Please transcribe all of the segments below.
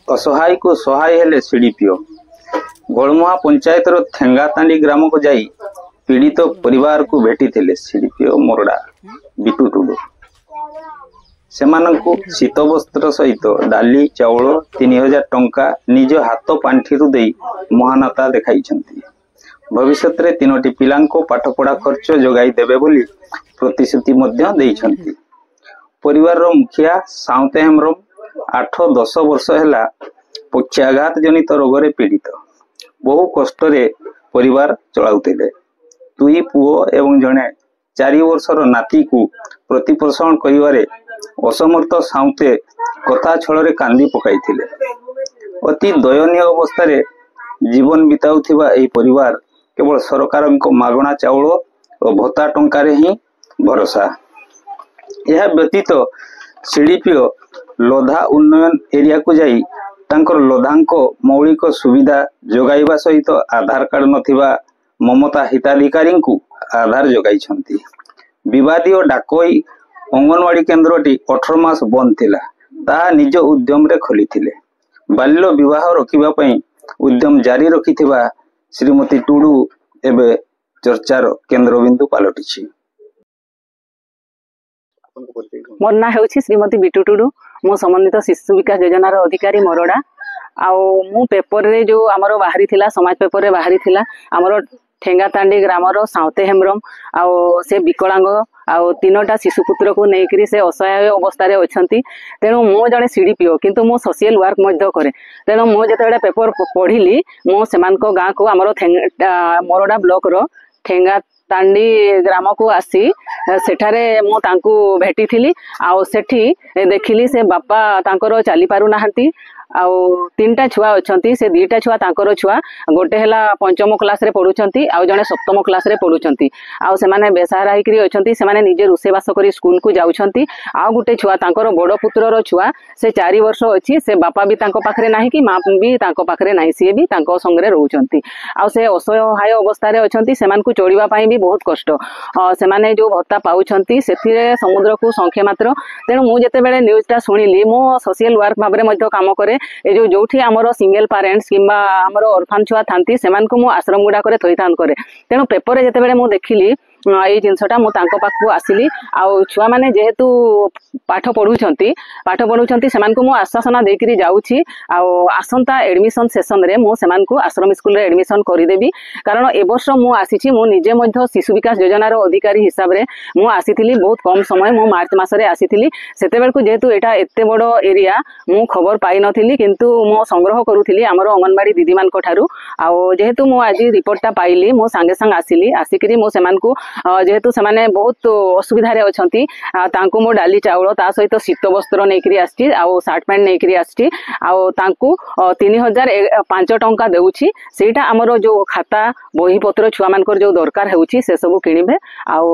ଅସହାୟକୁ ସହାୟ ହେଲେ ସିଡିପିଓ। ଗୋଳମୁହାଁ ପଞ୍ଚାୟତର ଥେଙ୍ଗାତାଣ୍ଡି ଗ୍ରାମକୁ ଯାଇ ପୀଡ଼ିତ ପରିବାରକୁ ଭେଟିଥିଲେ ସିଡିପିଓ ମୋରଡ଼ା ବିଟୁ ଟୁଡୁ। ସେମାନଙ୍କୁ ଶୀତବସ୍ତ୍ର ସହିତ ଡାଲି, ଚାଉଳ, 3000 ଟଙ୍କା ନିଜ ହାତ ପାଣ୍ଠିରୁ ଦେଇ ମହାନତା ଦେଖାଇଛନ୍ତି। ଭବିଷ୍ୟତରେ ତିନୋଟି ପିଲାଙ୍କ ପାଠପଢ଼ା ଖର୍ଚ୍ଚ ଯୋଗାଇ ଦେବେ ବୋଲି ପ୍ରତିଶ୍ରୁତି ମଧ୍ୟ ଦେଇଛନ୍ତି। ପରିବାରର ମୁଖିଆ ସାଉଁତେ ହେମ୍ବ୍ରମ 8-10 ବର୍ଷ ହେଲା ପକ୍ଷାଘାତ ଜନିତ ରୋଗରେ ପୀଡ଼ିତ। ବହୁ କଷ୍ଟରେ ପରିବାର ଚଳାଉଥିଲେ। ଦୁଇ ପୁଅ ଏବଂ ଜଣେ 4 ବର୍ଷର ନାତିକୁ ପ୍ରତିପୋଷଣ କରିବାରେ ଅସମର୍ଥ ସାଉଁତେ କଥା ଛଳରେ କାନ୍ଦି ପକାଇଥିଲେ। ଅତି ଦୟନୀୟ ଅବସ୍ଥାରେ ଜୀବନ ବିତାଉଥିବା ଏହି ପରିବାର କେବଳ ସରକାରଙ୍କ ମାଗଣା ଚାଉଳ ଓ ଭତ୍ତା ଟଙ୍କାରେ ହିଁ ଭରସା। ଏହା ବ୍ୟତୀତ ସିଡିପିଓ ଲୋଧା ଉନ୍ନୟନ ଏରିଆକୁ ଯାଇ ତାଙ୍କର ଲୋଧାଙ୍କ ମୌଳିକ ସୁବିଧା ଯୋଗାଇବା ସହିତ ଆଧାର କାର୍ଡ ନଥିବା ମମତା ହିତାଧିକାରୀଙ୍କୁ ଆଧାର ଯୋଗାଇଛନ୍ତି। ବିବାଦୀୟ ଡାକୋଇ ଅଙ୍ଗନବାଡି କେନ୍ଦ୍ରଟି 18 ମାସ ବନ୍ଦ ଥିଲା, ତାହା ନିଜ ଉଦ୍ୟମରେ ଖୋଲିଥିଲେ। ବାଲ୍ୟ ବିବାହ ରୋକିବା ପାଇଁ ଉଦ୍ୟମ ଜାରି ରଖିଥିବା ଶ୍ରୀମତୀ ଟୁଡୁ ଏବେ ଚର୍ଚ୍ଚାର କେନ୍ଦ୍ରବିନ୍ଦୁ ପାଲଟିଛି। ମୋର ନାଁ ହେଉଛି ଶ୍ରୀମତୀ ବିଟୁ ଟୁଡୁ। ମୁଁ ସମନ୍ୱିତ ଶିଶୁ ବିକାଶ ଯୋଜନାର ଅଧିକାରୀ ମୋରଡ଼ା। ଆଉ ମୁଁ ପେପରରେ ଯୋଉ ଆମର ବାହାରିଥିଲା, ସମାଜ ପେପରରେ ବାହାରିଥିଲା, ଆମର ଠେଙ୍ଗାତାଣ୍ଡି ଗ୍ରାମର ସାଉଁତେ ହେମ୍ବ୍ରମ ଆଉ ସେ ବିକଳାଙ୍ଗ ଆଉ 3ଟା ଶିଶୁପୁତ୍ରକୁ ନେଇକରି ସେ ଅସହାୟ ଅବସ୍ଥାରେ ଅଛନ୍ତି। ତେଣୁ ମୁଁ ଜଣେ ସିଡିପିଓ, କିନ୍ତୁ ମୁଁ ସୋସିଆଲ ୱାର୍କ ମଧ୍ୟ କରେ। ତେଣୁ ମୁଁ ଯେତେବେଳେ ପେପର ପଢ଼ିଲି, ମୁଁ ସେମାନଙ୍କ ଗାଁକୁ, ଆମର ମୋରଡ଼ା ବ୍ଲକର ଠେଙ୍ଗାତାଣ୍ଡି ଗ୍ରାମକୁ ଆସି ସେଠାରେ ମୁଁ ତାଙ୍କୁ ଭେଟିଥିଲି। ଆଉ ସେଠି ଦେଖିଲି ସେ ବାପା ତାଙ୍କର ଚାଲି ପାରୁନାହାନ୍ତି ଆଉ 3ଟା ଛୁଆ ଅଛନ୍ତି। ସେ 2ଟା ଛୁଆ ତାଙ୍କର ଛୁଆ, ଗୋଟେ ହେଲା ପଞ୍ଚମ କ୍ଲାସରେ ପଢୁଛନ୍ତି ଆଉ ଜଣେ ସପ୍ତମ କ୍ଲାସରେ ପଢୁଛନ୍ତି। ଆଉ ସେମାନେ ବେସାହାରା ହେଇକିରି ଅଛନ୍ତି। ସେମାନେ ନିଜେ ରୋଷେଇବାସ କରି ସ୍କୁଲକୁ ଯାଉଛନ୍ତି। ଆଉ ଗୋଟେ ଛୁଆ ତାଙ୍କର ବଡ଼ ପୁତ୍ରର ଛୁଆ, ସେ 4 ବର୍ଷ ଅଛି। ସେ ବାପା ବି ତାଙ୍କ ପାଖରେ ନାହିଁ କି ମା ବି ତାଙ୍କ ପାଖରେ ନାହିଁ, ସିଏ ବି ତାଙ୍କ ସଙ୍ଗରେ ରହୁଛନ୍ତି। ଆଉ ସେ ଅସହାୟ ଅବସ୍ଥାରେ ଅଛନ୍ତି। ସେମାନଙ୍କୁ ଚଳିବା ପାଇଁ ବି ବହୁତ କଷ୍ଟ। ସେମାନେ ଯୋଉ ଭତ୍ତା ପାଉଛନ୍ତି ସେଥିରେ ସମୁଦ୍ରକୁ ସଂଖ୍ୟା ମାତ୍ର। ତେଣୁ ମୁଁ ଯେତେବେଳେ ନ୍ୟୁଜଟା ଶୁଣିଲି, ମୁଁ ସୋସିଆଲ ୱାର୍କ ଭାବରେ ମଧ୍ୟ କାମ କରେ। ଏ ଯୋଉ ଯୋଉଠି ଆମର ସିଙ୍ଗଲ ପ୍ୟାରେଣ୍ଟସ କିମ୍ବା ଆମର ଅରଫାନ ଛୁଆ ଥାନ୍ତି, ସେମାନଙ୍କୁ ମୁଁ ଆଶ୍ରମ ଗୁଡାକରେ ଥଇଥାନ କରେ। ତେଣୁ ପେପରରେ ଯେତେବେଳେ ମୁଁ ଦେଖିଲି ଏଇ ଜିନିଷଟା, ମୁଁ ତାଙ୍କ ପାଖକୁ ଆସିଲି। ଆଉ ଛୁଆମାନେ ଯେହେତୁ ପାଠ ପଢୁଛନ୍ତି, ସେମାନଙ୍କୁ ମୁଁ ଆଶ୍ୱାସନା ଦେଇକିରି ଯାଉଛି। ଆଉ ଆସନ୍ତା ଏଡମିସନ ସେସନରେ ମୁଁ ସେମାନଙ୍କୁ ଆଶ୍ରମ ସ୍କୁଲରେ ଏଡମିସନ କରିଦେବି। କାରଣ ଏ ବର୍ଷ ମୁଁ ଆସିଛି, ମୁଁ ନିଜେ ମଧ୍ୟ ଶିଶୁ ବିକାଶ ଯୋଜନାର ଅଧିକାରୀ ହିସାବରେ ମୁଁ ଆସିଥିଲି। ବହୁତ କମ ସମୟ, ମୁଁ ମାର୍ଚ୍ଚ ମାସରେ ଆସିଥିଲି। ସେତେବେଳକୁ ଯେହେତୁ ଏଇଟା ଏତେ ବଡ଼ ଏରିଆ, ମୁଁ ଖବର ପାଇନଥିଲି, କିନ୍ତୁ ମୁଁ ସଂଗ୍ରହ କରୁଥିଲି ଆମର ଅଙ୍ଗନବାଡ଼ି ଦିଦିମାନଙ୍କ ଠାରୁ। ଆଉ ଯେହେତୁ ମୁଁ ଆଜି ରିପୋର୍ଟଟା ପାଇଲି, ମୁଁ ସାଙ୍ଗେ ସାଙ୍ଗେ ଆସିଲି। ଆସିକିରି ମୁଁ ସେମାନଙ୍କୁ, ଯେହେତୁ ସେମାନେ ବହୁତ ଅସୁବିଧାରେ ଅଛନ୍ତି, ତାଙ୍କୁ ମୁଁ ଡାଲି, ଚାଉଳ, ତା ସହିତ ଶୀତ ବସ୍ତ୍ର ନେଇକିରି ଆସିଛି ଆଉ ସାର୍ଟ ପ୍ୟାଣ୍ଟ ନେଇକିରି ଆସିଛି। ଆଉ ତାଙ୍କୁ 3005 ଟଙ୍କା ଦେଉଛି। ସେଇଟା ଆମର ଯୋଉ ଖାତା ବହିପତ୍ର ଛୁଆମାନଙ୍କର ଯୋଉ ଦରକାର ହେଉଛି, ସେସବୁ କିଣିବେ ଆଉ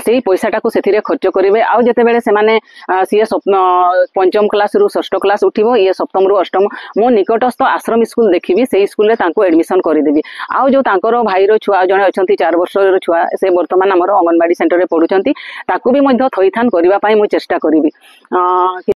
ସେଇ ପଇସାଟାକୁ ସେଥିରେ ଖର୍ଚ୍ଚ କରିବେ। ଆଉ ଯେତେବେଳେ ସେମାନେ ସିଏ ପଞ୍ଚମ କ୍ଲାସରୁ ଷଷ୍ଠ କ୍ଲାସ ଉଠିବ, ଇଏ ସପ୍ତମରୁ ଅଷ୍ଟମ, ମୁଁ ନିକଟସ୍ଥ ଆଶ୍ରମ ସ୍କୁଲ ଦେଖିବି, ସେଇ ସ୍କୁଲରେ ତାଙ୍କୁ ଏଡମିସନ କରିଦେବି। ଆଉ ଯୋଉ ତାଙ୍କର ଭାଇର ଛୁଆ ଜଣେ ଅଛନ୍ତି, 4 ବର୍ଷର ଛୁଆ, ସେ ବର୍ତ୍ତମାନ ଆମର ଅଙ୍ଗନବାଡ଼ି ସେଣ୍ଟରରେ ପଢୁଛନ୍ତି, ତାକୁ ବି ମଧ୍ୟ ଥଇଥାନ କରିବା ପାଇଁ ମୁଁ ଚେଷ୍ଟା କରିବି।